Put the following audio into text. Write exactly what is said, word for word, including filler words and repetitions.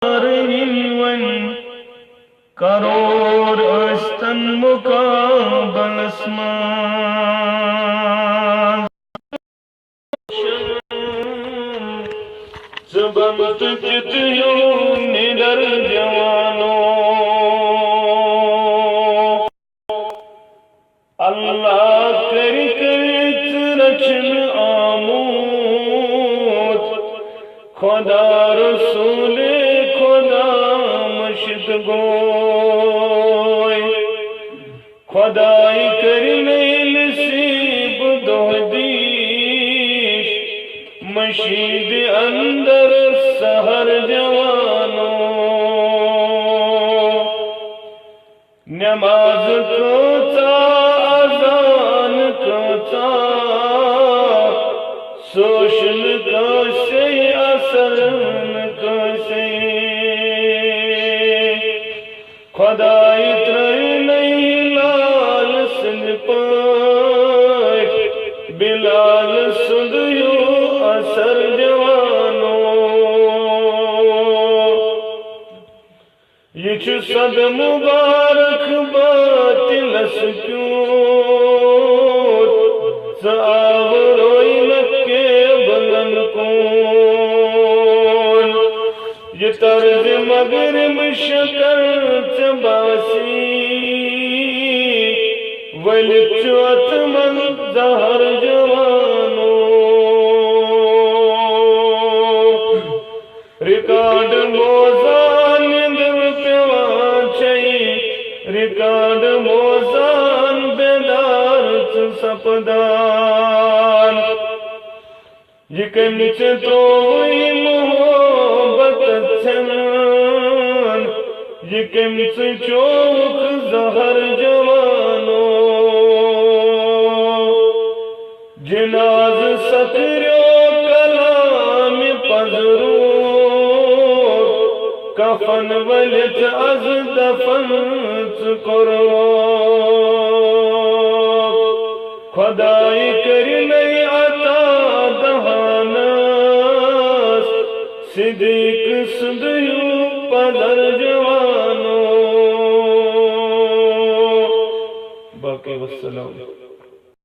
یِن وۄنۍ کرور ٲسۍتن مُقابلس منٛز۔ ژٕ بن تہٕ تیُتھ ہیوٗ نِڈر جوانو۔ اللہ کرِ کرِ ژٕ رچھنہٕ آمُت، خدا رسول خدا مشت گوے۔ خدای کرِ مےٚ نصیب دۄہ دیٖش مشیٖد اندر سحر جوانو۔ نماز کۭژاہ، اذان کۭژاہ، سُہ چھُنہٕ کٲنٛسے، اثر نہٕ کٲنٛسے۔ خدای ترٛٲونَے لال سٕنٛدِ پٲٹھۍ بلال سُنٛد ہیوٗ اثر جوانو۔ یہِ چھُ صد مبارک باطلس کیُتھ، ژٕ آوروے نہٕ قیبلن کُن۔ یہِ طرزِ مغرب شکل ژےٚ باسی، ؤلِتھ چھُ اتھ منٛز زہر جوانو۔ ریکارڈ بوزان نیندر پیوان چھے، ریکارڈ بوزان بیدار ژٕ سپدان۔ یہِ کٔمۍ ژےٚ ترٛووُے محبت ژھٮ۪ن؟ یہِ کٔمۍ ژٕ چووُکھ زہر جوانو؟ جنازٕ سکریو کلامِ پزرو، کفن ؤلِتھ از دفن ژٕ کوٚروکھ۔ خدای کرِ نَے عطا دہانس، صدیق سُنٛد ہیوٗ پدر جوانو۔ باقی والسلام۔